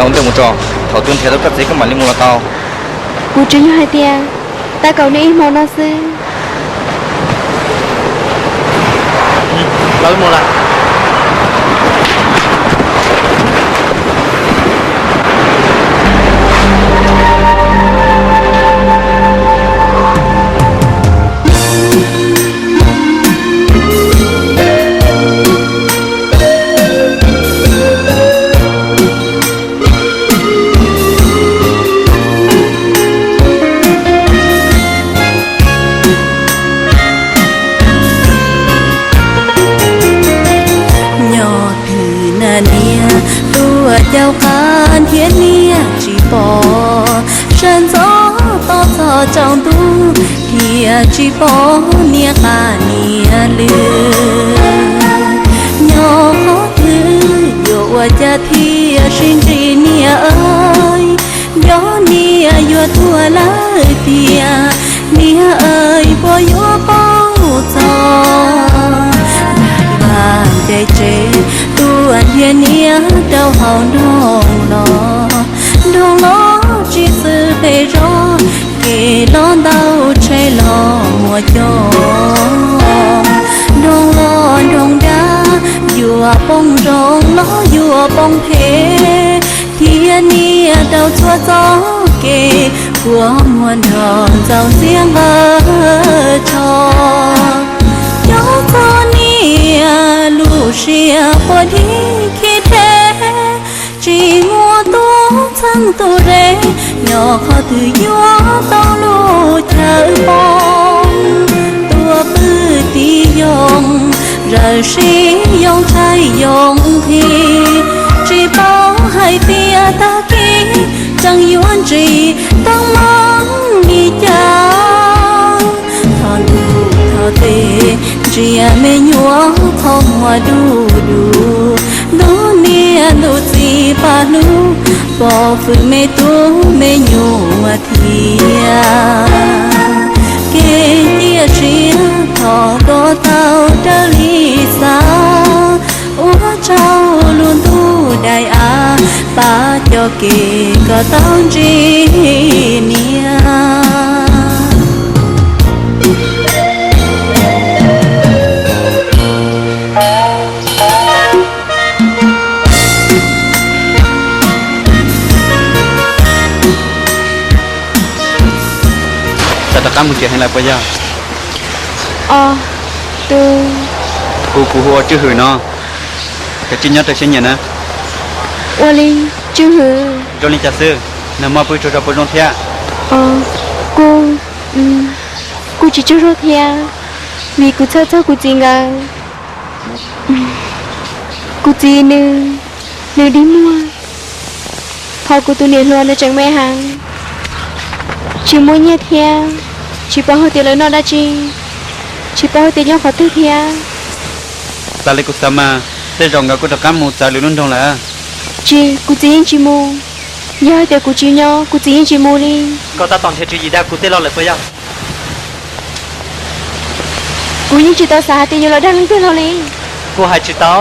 Ua ntej mus tso, thaum twg nrhiav tau koj txiv koj mam li mus los tau. Kuv tsuas yog hais tias tab kaum nej ib hmo no xwb. Los mus lawm. Nyob twg na niam, tuaj caum qab thiab niam tsis pom, sawv ntxov tos txog tsaus ntuj, thiaj tsis pom niam qab niam lwm. Nyob qhov twg yuav ua cas thiaj sib ntsib niam, nco niam yuav tuag lawm tiag, niam, puas yuav paub txog. Dag dag ncaim tsev, tuaj nrhiav niam rau hauv nroog los, nroog los tsis xwm pes zos, kev los ntau tsheb los muaj coob. Nroog los nroog dab, yuav poob zoo los yuav poob phem, thiab niam rau txhua txoj kev, kua muag nrog ntxaus ntxiab nqaws tsho. Nyob txog niam lub siab puas dib khib dhev, tsis muaj tus txheeb tus ze, nyob qhov twg yuav tau lub chaw poob. Tuaj pw tiv yoo, zawm sib yoo tshaib yoo nthi, tsis paub hais tias tag kis tseem yuav ntsis tau mob li cas. Thov ntuj thov tes, ntsia me nyuam qhov muag du du, ntuj niam ntuj txiv pab hlub, pov hwm me tub me nyuam thiab. Kev cia siab thov kom tau raws li xav, ua tsaug lub ntuj daim av, pab cov kev kom tau ntsib niam. Xav rov qab mus tsev heev lawm puas yog? Os, tus, kuv, kuv hu ua Tswj Hwm no. Koj tsis nyob rau siab nyiam na? Ua li, Tswj Hwm. Zoo li cas xwb? Nag hmo pw tsaug zog puas zoo thiab? Os, kuj, kuj tsis tsaug zog thiab, vim kuv txhawj txog kuv txiv nkawd. Kuv txiv nws, nws dig muag. Ho kuv tus niam hluas nws tseem me heev, tsis muaj nyiaj thiab, tsis paub hais tias lawv noj dab tsi, tsis paub hais tias nyob qhov twg thiab. Xav li kuv xav mas, tej zaum nkawd kuj rov qab mus txawv lwm lub nroog lawm. Tsis, kuv txiv yeej tsis mus. Yog hais tias kuv tsis nyob, kuv txiv yeej tsis mus li. Koj tab tom nrhiav tswv yim dag kuv tej los lawm puas yog? Kuv yeej tsis tau xav hais tias yuav los dag leej twg los li. Kuv hais tsis tau.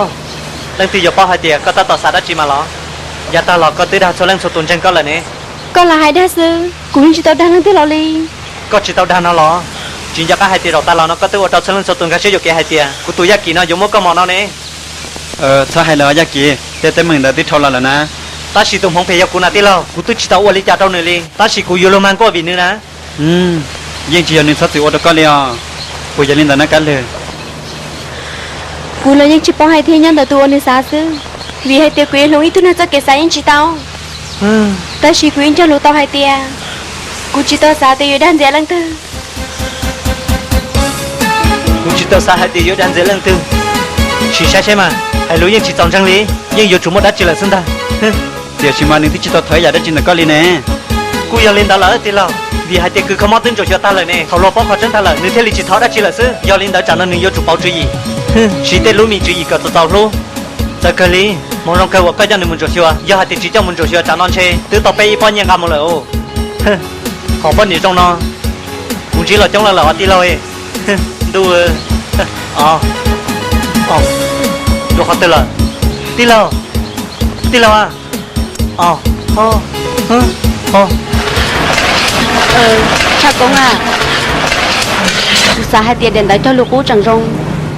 Leej twg yuav paub hais tias koj tab tom xav dab tsi mas los? Yav tag los koj twb dag txhua leej txhua tus ntseeg koj lawm ne. Koj lam hais dag xwb, kuv yeej tsis tau dag leej twg los li. Koj tsis tau dag no los? Tsis nco qab hais tias zaum tas los no koj twb ua rau txhua leej txhua tus nkag siab yuam kev hais tias kuv tus Yaj Kim no yuav muab koj mos no ne. Txhob hais lawm Yaj Kim, tej teeb meem ntawd twb dhau los lawm na. Tab sis tus hmoov phem yog kuv na tij laug, kuv twb tsis tau ua li cas rau nws li, tab sis kuv yuav luag mag nkuaj vim nws na. Yeej tsis yog nws txhob txwm ua rau koj li os. Puas yog li ntawd na Kab Lwg? Kuv los yeej tsis paub hais thiab, nyob ntawm tus uas nws xav xwb, vim hais tias kuv yuav hloov ib tug neeg txoj kev xav yeej tsis tau. Tab sis kuv yeej cog lus tau hais tias kuv tsis tau xav tias yuav dag ntxias leej twg. Kuv tsis tau xav hais tias yuav dag ntxias leej twg. Sim saib seb mas, hais lus yeej tsis txaus ntseeg li, yeej yuav tsum muaj dab tsi lawm xwb ntag. Tiam sis mas nws twb tsis tau thov ib yam dab tsi ntawm koj li ne. Kuj yog li ntawd lawm tij laug, vim hais tias kws kho mob twb ntsuas xyuas tag lawm ne, thaum luag paub qhov tseeb tag lawm nws thiaj li tsis thov dab tsi lawm xwb. Yog li ntawd tsam no nws yuav tsum pauv tswv yim. Siv tej lub me tswv yim kom txaus txaus hlub. Txawm kawg li, hmoov zoo kawg uas koj coj nws mus ntsuas xyuas, yog hais tias tsis coj mus ntsuas xyuas tsam no ntshe twb tau peb ib pob nyiaj nqa mus lawm os. Ho poj niam zoo no, kuv ntsib los coob lawm os tij laug. Ntuj, rau qhov twg lawm? Tij laug, tij laug a. Tshaj Koob a, kuv xav hais tias daim ntawv cog lus qub tseem zoo,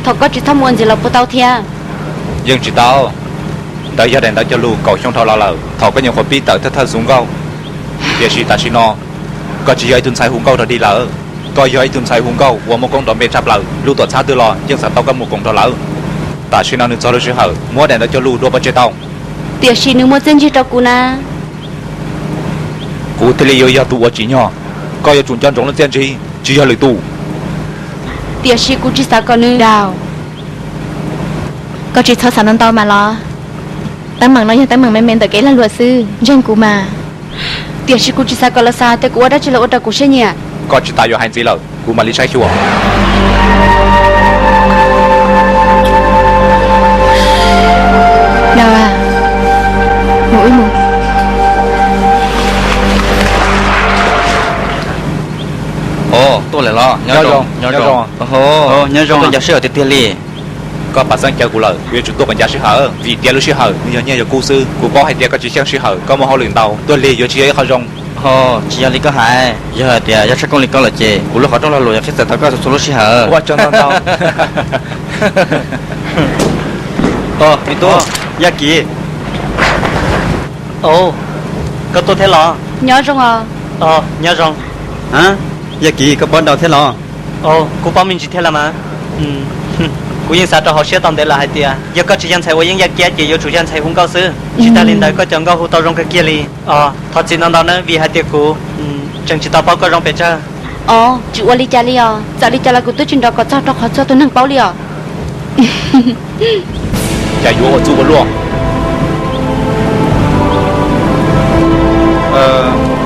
thov koj tsis txhob mus ua ntxiv los puas tau thiab? Yeej tsis tau. Ntawd yog daim ntawv cog lus kaum xyoo dhau los lawm, thaum koj nyuam qhuav pib tawm thawj thawj xu nkauj. Tiam sis tam sim no koj tsis yog ib tug ntxhais hu nkauj rog dig lawm, koj yog ib tug ntxhais hu nkauj uas muaj koob nrov npe tshaj plaws, lub tuam txhab twg los yeej xav tau koj mus koom nrog lawv. Tam sim no nws txog lub sij hawm muab daim ntawv cog lus dua pov tseg tau. Tiam sis nws muaj txiaj ntsig rau kuv na. Kuv thiaj li yuav yog tus uas tsim nyog, koj yuav tsum nco ntsoov lub txiaj ntsig, tsis yog lwm tus. Tiam sis kuv tsis xav kom nws daus. Koj tsis txhob xav ntau ntau mas los. Teeb meem no yog teeb meem me me ntawm kev lag luam xwb, ntseeg kuv mas. Tiam sis kuv tsis xav kom lawv xav tias kuv ua dab tsi los ua rau kuv siab nyiam. Koj tsis tas yuav hais ntxiv lawm, kuv mam li saib xyuas. Daus a, mus wb mus. Ov, tuaj lawm los? Nyob zoo, nyob zoo. Nyob zoo, nco sij hawm tiag tiag li. Koj pab xeeb cawv kuv lawm, kuv yuav tsum tuaj kom ncav sij hawm, vim tias lub sij hawm nws yog nyiaj yog kub xwb. Kuv paub hais tias koj tsis xyeej sij hawm, koj muaj hauj lwm ntau, tuaj lig yuav tsis yog ib qho zoo. Ho, tsis yog li koj hais, yog hais tias yog Tshaj Koob li koj lawm ces kuv lub qhov rooj lag luam yuav qhib txawv tau koj txhua lub sij hawm. Ua tsaug ntau ntau. Ov, me tub, Yaj Kiv. Koj tuaj thiab los? Nyob zoo os. Nyob zoo. Yaj Kiv, koj paub Daus thiab los? Kuv paub me ntsis thiab los mas. Kuv yeej xav rau hauv siab tau ntev lawm hais tias yog koj tsis yog ntxhais ua yeeb yaj kiab ces yuav tsum yog ntxhais hu nkauj xwb. Tsis tas li ntawd koj cov nkauj hu tau zoo kawg kiag li. Thov txim ntau ntau nawb vim hais tias kuv tseem tsis tau paub koj zoo pes tsawg. Ov, tsis ua li cas li os, txawm li cas los kuv twb tsis nrov kom txog rau qhov txhua tus neeg paub li os. Cas yuav ua txuj ua luaj.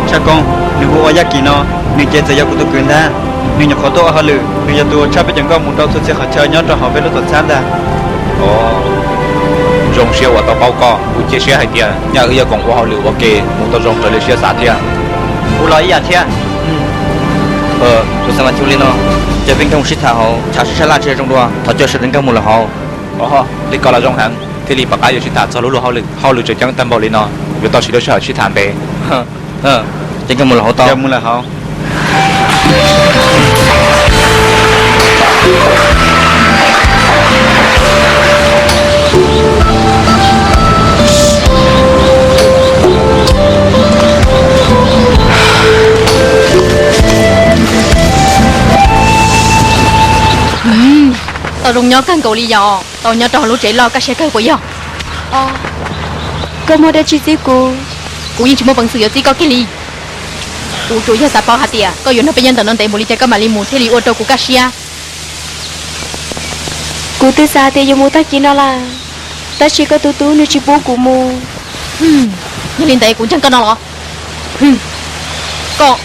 Tshaj Koob, nws hu ua Yaj Kiv no, nws ces txawm yog kuv tus kwv ntag. Nws nyuam qhuav tuaj ua hauj lwm, nws yog tus uas tshaj peb cov nkauj mus rau txhua txhia qhov chaw nyob rau hauv peb lub tuam txhab ntag. Ov, zoo siab uas tau paub koj, kuv cia siab hais tias nyaj wb yuav koom ua hauj lwm ua ke mus tau zoo raws li siab xav thiab. Kuv los ib yam thiab. Tus xav mas cuj li no, ces peb nkag mus sib tham hauv chav sib sab laj tsis zoo dua, thov coj sawv daws nkag mus lawm hauv. Ov, li ko los zoo heev, thiaj li pom qab yuav sib tham txog lub luag hauj lwm, hauj lwm tseem ceeb tag npaum li no, yuav tau siv lub sij hawm sib tham ntev. Ces nkag mus lawm hauv tau. Mus lawm hauv. Tau zoo nyob kawg nkaus li yom, tau nyob rau hauv lub tsev loj kaj siab kawg puas yog? Koj muaj dab tsi txib kuv? Kuv yeej tsis muaj peev xwm yuav txib koj kiag li. Kuv tsuas yog xav paub hais tias koj yuav nrog peb nyob ntawm no ntev npaum li cas koj mam li mus thiaj li ua rau kuv kaj siab. Kuv twb xav hais tias yuav mus tag kis no lawm, tab sis koj tus tub nws tsis pub kuv mus. Yog li ntawd kuv ntseeg koj no los? Koj